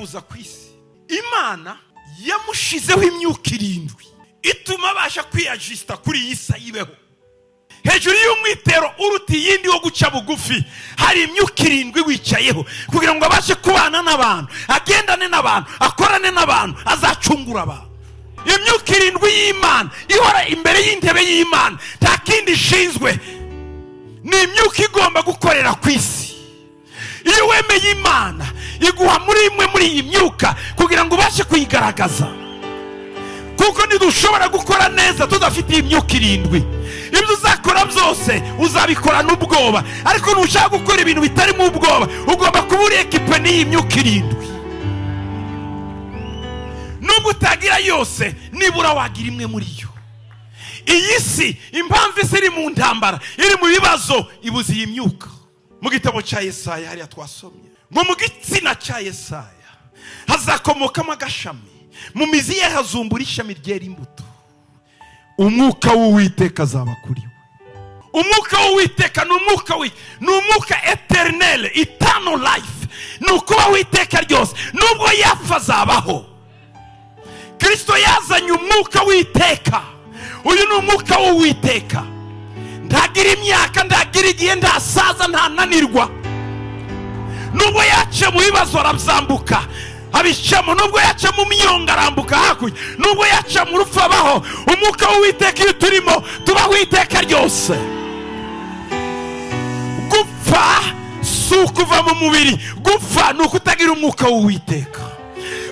kuza ku isi, Imana yamushizeho imyuka irindwi ituma abasha kwiyajista kuri iyi si ayibeho. Hejuru y'umwitero uruta iyindi wo guca bugufi hari imyuka irindwi wicayeho kugira ngo abashe kubana n'abantu, agendane n'abantu, akorane n'abantu, azacungura abantu. Imyuka irindwi y'Imana ihora imbere y'intebe y'Imana, nta kindi ishinzwe, ni imyuka igomba gukorera ku isi. Iyo wemeye Imana iguha muri imwe muri iyi myuka kugira ngo ubashe kuyigaragaza, kuko ntidushobora gukora neza tudafite iyi myuka irindwi. Ibyo uzakora byose uzabikora n'ubwoba, ariko nushaka gukora ibintu bitarimo ubwoba ugomba kuba uri ekipe n'iyi myuka irindwi. Nubwo utagira yose, nibura wagira imwe muri yo. Iyi si, impamvu isi iri mu ntambara, iri mu bibazo, ibuze iyi myuka. Mu gitabo cya Yesaya hariya twasomye ngo mu gitsina cya Yesaya hazakomokamo agashami, mu mizi ye hazumbura ishami ryera imbuto. Umwuka w'Uwiteka azaba kuri we. Umwuka w'Uwiteka ni umwuka ni umwuka eternel, eternal life, ni ukubaho iteka ryose, nubwo yapfa azabaho. Kristo yazanye umwuka w'iteka. Uyu ni umwuka w'Uwiteka, ntagira imyaka, ntagira igihe, ntasaza, ntananirwa. Nubwo yace mu bibazo arabyambuka abicamo, nubwo yaca mu myonga arambuka hakurya, nubwo yaca mu rupfu abaho. Umwuka w'Uwiteka iyo turimo tubaho iteka ryose. Gupfa si ukuva mu mubiri, gupfa ni ukutagira umwuka w'Uwiteka,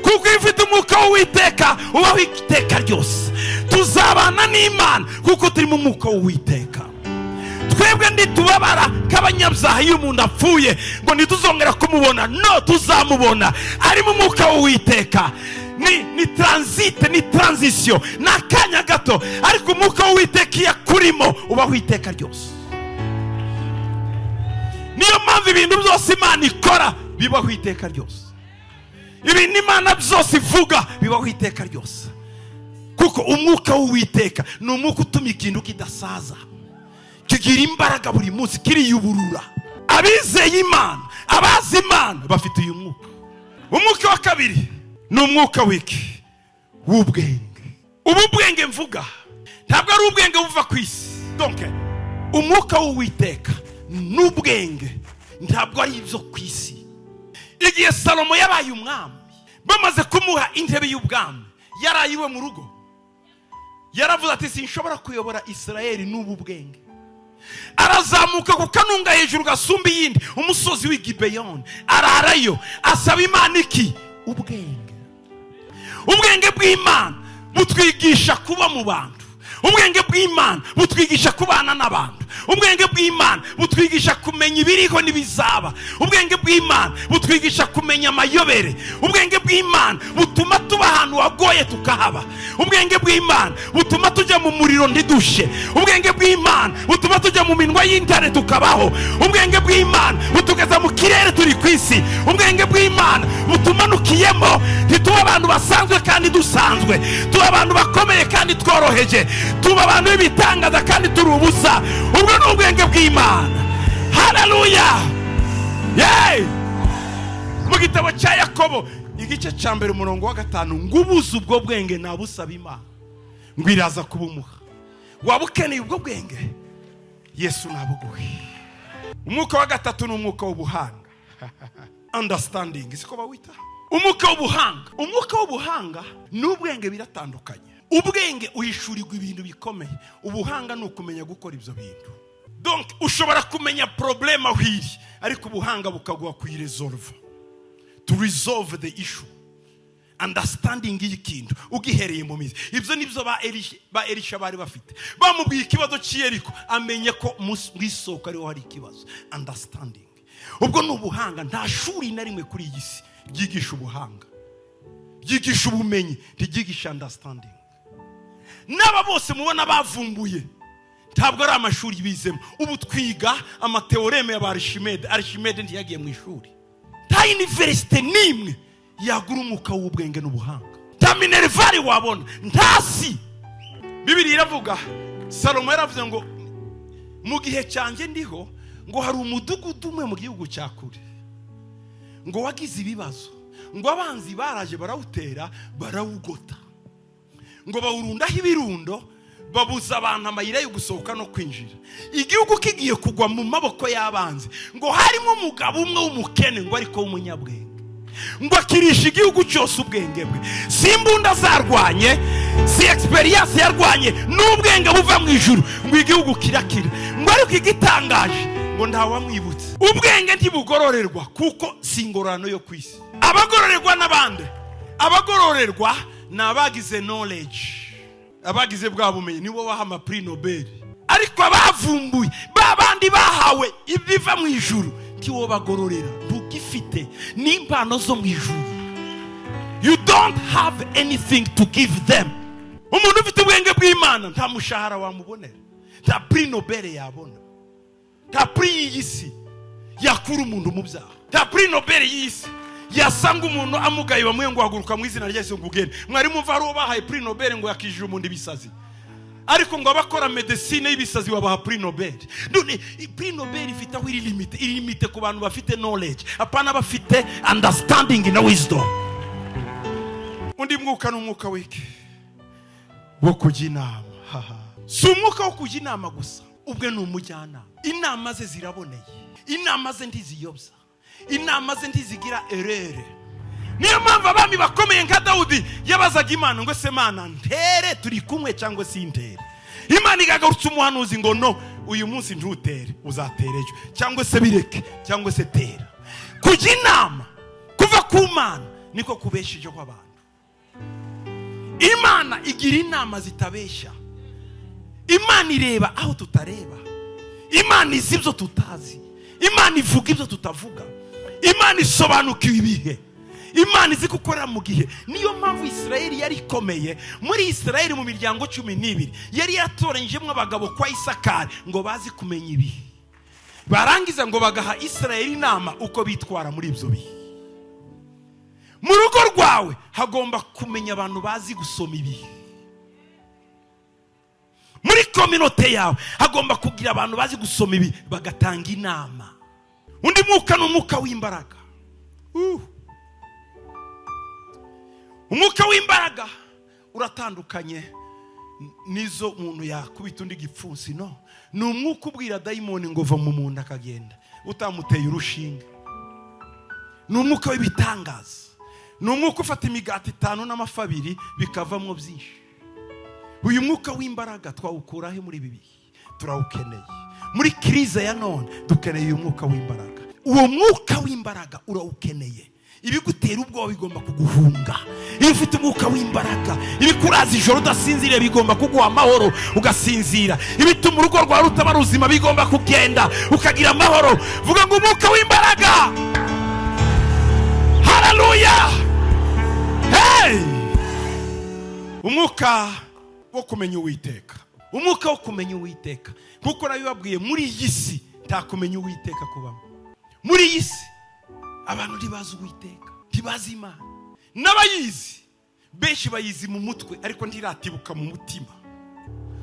kuko iyo ufite umwuka w'Uwiteka ubaho iteka ryose. Tuzabana n'Imana kuko turi mu mwuka w'Uwiteka. Twebwe ntitubabara nk'abanyabyaha iyo umuntu apfuye ngo ntituzongera kumubona, no tuzamubona ari mu mwuka w'Uwiteka. Ni transite, ni transition, ni akanya gato, ariko umwuka w'Uwiteka iyo akurimo ubaho iteka ryose. Niyo mpamvu ibintu byose Imana ikora bibaho iteka ryose, ibintu Imana byose ivuga bibaho iteka ryose, kuko umwuka w'Uwiteka ni umwuka utuma ikintu kidasaza, kigira imbaraga buri munsi, kiriyuburura. Abizeye Imana, abazi Imana bafite uyu mwuka. Umwuka wa kabiri ni umwuka w'iki? W'ubwenge. Ubu bwenge mvuga ntabwo ari ubwenge buva ku isi. Donc umwuka w'Uwiteka n'ubwenge ntabwo ari ibyo ku isi. Igihe Salomo yabaye umwami, bamaze kumuha intebe y'ubwami, yaraye iwe mu rugo, yaravuze ati sinshobora kuyobora Isirayeli n'ubu bwenge. Arazamuka ku kanunga hejuru gasumba iyindi, umusozi w'i Gibeyoni, ararayo asaba Imana iki? Ubwenge. Ubwenge bw'Imana butwigisha kuba mu bantu, ubwenge bw'Imana butwigisha kubana n'abantu, ubwenge bw'Imana butwigisha kumenya ibiriho n'ibizaba, ubwenge bw'Imana butwigisha kumenya amayobere, ubwenge bw'Imana butuma tuba ahantu hagoye tukahaba, ubwenge bw'Imana butuma tujya mu muriro ntidushe, ubwenge bw'Imana butuma tujya mu minwa y'intare tukabaho, ubwenge bw'Imana butugeza mu kirere turi ku isi, ubwenge bw'Imana butumanukiyemo ntituba abantu basanzwe kandi dusanzwe, tuba abantu bakomeye kandi tworoheje, tuba abantu b'ibitangaza kandi turi ubusa. Ubwo ni ubwenge bw'Imana. Haleluya! Yey! Mu gitabo cya Yakobo igice cya mbere umurongo wa 5, ngo ubuze ubwo bwenge nabusaba Imana ngo iraza kubumuha. Waba ukeneye ubwo bwenge, Yesu nabuguhe. Umwuka wa gatatu ni umwuka w'ubuhanga. Understanding, siko bawita? Umwuka w'ubuhanga. Umwuka w'ubuhanga n'ubwenge biratandukanye. Ubwenge uhishurirwa ibintu bikomeye, ubuhanga ni ukumenya gukora ibyo bintu. Donc ushobora kumenya problème aho iri, ariko ubuhanga bukaguha kuyiresolve, to resolve the issue. Understanding y'ikintu ugihereye mu mizi. Ibyo nibyo ba Elisha bari bafite. Bamubwiye ikibazo cy'Yeriko, amenye ko mu isoko ariho hari ikibazo. Understanding. Ubwo ni ubuhanga. Nta shuri na rimwe kuri iyi si ryigisha ubuhanga, ryigisha ubumenyi, ryigisha understanding. N'aba bose mubona bavumbuye ntabwo ari amashuri bizemo. Ubu twiga amateoreme ya Archimede. Archimede ntiyagiye mu ishuri. Nta universite n'imwe yagura umwuka w'ubwenge n'ubuhanga. Nta minervari wabona, nta si. Bibiliya iravuga, Salomo yaravuze ngo mu gihe cyanjye ndiho ngo hari umudugudu umwe mu gihugu cya kure ngo wagize ibibazo, Ngo abanzi baraje barawutera barawugota, ngo bawurundaho ibirundo, babuza abantu amayira yo gusohoka no kwinjira. Igihugu kigiye kugwa mu maboko y'abanzi. Ngo harimo umugabo umwe w'umukene, ngo ariko w'umunyabwenge, ngo akirisha igihugu cyose ubwenge bwe. Si imbunda zarwanye, si experience yarwanye, n'ubwenge buva mu ijuru, ngo igihugu kirakira. Ngo ariko igitangaje, ngo ntawamwibutse. Ubwenge ntibugororerwa, kuko si ingororano yo ku isi. Abagororerwa n'abandi, abagororerwa ni abagize knowledge, abagize bwa bumenyi, nibo baha ama prix Nobel. Ariko abavumbuye, ba bandi bahawe ibiva mu ijuru, ntiwo bagororera, ntugifite n'impano zo mu ijuru. You don't have anything to give them. Umuntu ufite ubwenge bw'Imana nta mushahara wamubonera, nta prix Nobel yabona, nta prix y'iyi si yakura umuntu mu byaha, nta prix Nobel y'iyi si yasanga umuntu amugaye bamwe ngo haguruka mu izina rya Yesu ngo ugende. Mwari mumva hari uwo bahaye prix Nobel ngo yakijije umuntu ibisazi, ariko ngo abakora medecine y'ibisazi babaha prix Nobel. None prix Nobel ifite aho iri limite, iri limite ku bantu bafite knowledge, apana bafite understanding na wisdom. Undi mwuka ni umwuka wiki wo kujya inama. Si umwuka wo kujya inama gusa, ubwe ni umujyanama. Inama ze ziraboneye, inama ze ntiziyobya, inama ze ntizigira erere. Niyo mpamvu abami bakomeye nka Dawudi yabazaga Imana ngo se Mana ntere turi kumwe cyangwa si ntere. Imana igagarutsa umuhanuzi ngo no, uyu munsi ntutere, uzatere ejo, cyangwa se bireke, cyangwa se tera. Kujya inama kuva ku Mana niko kubeshejeho abantu. Imana igira inama zitabeshya. Imana ireba aho tutareba. Imana izi ibyo tutazi. Imana ivuga ibyo tutavuga. Imana isobanukiwe ibihe. Imana izi gukorera mu gihe. Niyo mpamvu Israeli yari ikomeye. Muri Israeli mu miryango 12 yari yatoranyijemo abagabo kwa Isakari ngo bazi kumenya ibihe, barangiza ngo bagaha Israeli inama uko bitwara muri ibyo bihe. Mu rugo rwawe hagomba kumenya abantu bazi gusoma ibihe. Muri kominote yawe hagomba kugira abantu bazi gusoma ibi bagatanga inama. Undi mwuka ni umwuka w'imbaraga. Umwuka w'imbaraga uratandukanye n'izo umuntu yakubita undi gipfunsi. No, ni umwuka ubwira dayimoni ngo va mu muntu akagenda utamuteye urushinge. Ni umwuka w'ibitangaza. Ni umwuka ufata imigati 5 n'amafi 2 bikavamo byinshi. Uyu mwuka w'imbaraga twawukura he muri ibi bihe? Turawukeneye muri krize ya none. Dukeneye uyu mwuka w'imbaraga. Uwo mwuka w'imbaraga urawukeneye. Ibigutera ubwoba bigomba kuguhunga. Iyo ufite umwuka w'imbaraga, ibikuraza ijoro udasinziriye bigomba kuguha amahoro ugasinzira. Ibituma urugo rwawe rutaba ruzima bigomba kugenda ukagira amahoro. Vuga ngo umwuka w'imbaraga. Haleluya. Hey! Umwuka wo kumenya Uwiteka. Umwuka wo kumenya Uwiteka. Nkuko nabibabwiye, muri iyi si nta kumenya Uwiteka kubamo. Muri iyi si abantu ntibazi Uwiteka, ntibazi Imana. N'abayizi benshi bayizi mu mutwe, ariko ntiratibuka mu mutima.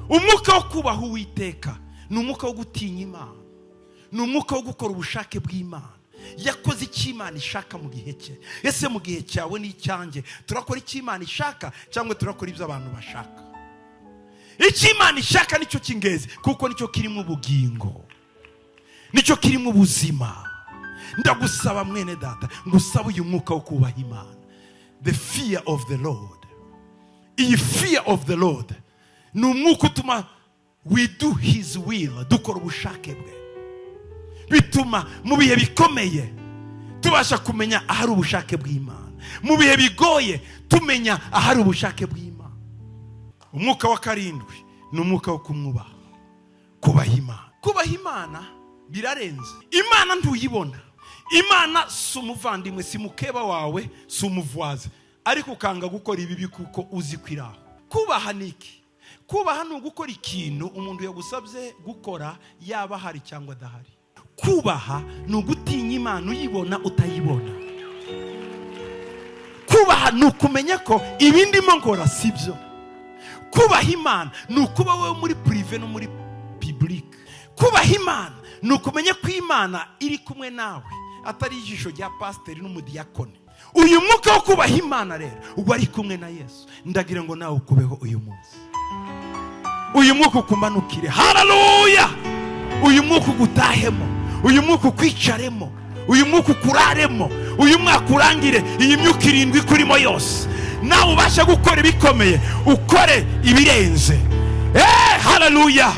Umwuka wo kubaha Uwiteka ni umwuka wo gutinya Imana, ni umwuka wo gukora ubushake bw'Imana. Yakoze icyo Imana ishaka mu gihe cye. Ese mu gihe cyawe n'icyanjye turakora icyo Imana ishaka cyangwa turakora ibyo abantu bashaka? Icyo Imana ishaka nicyo cy'ingenzi, kuko nicyo kirimo ubugingo, nicyo kirimo ubuzima. Ndagusaba mwene data, ngusaba uyu mwuka wo kubaha Imana. The fear of the Lord. Iyi fear of the Lord ni umwuka utuma we do his will, dukora ubushake bwe. Bituma mu bihe bikomeye tubasha kumenya ahari ubushake bw'Imana. Mu bihe bigoye tumenya ahari ubushake bw'Imana. Umwuka wa 7 ni umwuka wo kumwubaha, kubaha Imana. Kubaha Imana birarenze. Imana ntuyibona. Imana si umuvandimwe, si mukeba wawe, si umuvwazi, ariko ukanga gukora ibibi kuko uzi kwiraho. Kubaha ni iki? Kubaha ni ugukora ikintu umuntu yagusabye gukora, yaba hari cyangwa adahari. Kubaha ni ugutinya Imana uyibona utayibona. Kubaha ni ukumenya ko ibindimo nkora si byo. Kubaha Imana ni ukuba wowe muri prive no muri public. Kubaha Imana ni ukumenya ko Imana iri kumwe nawe, atari ijisho rya pasiteri n'umudiyakoni. Uyu mwuka wo kubaha Imana rero wari kumwe na Yesu, ndagira ngo nawe ukubeho uyu munsi. Uyu mwuka ukumanukire. Haleluya! Uyu mwuka ugutahemo, uyu mwuka ukwicaremo, uyu mwuka ukuraremo, uyu mwaka urangire iyi myuka irindwi ikurimo yose, nawe ubashe gukora ibikomeye, ukore ibirenze. Haleluya!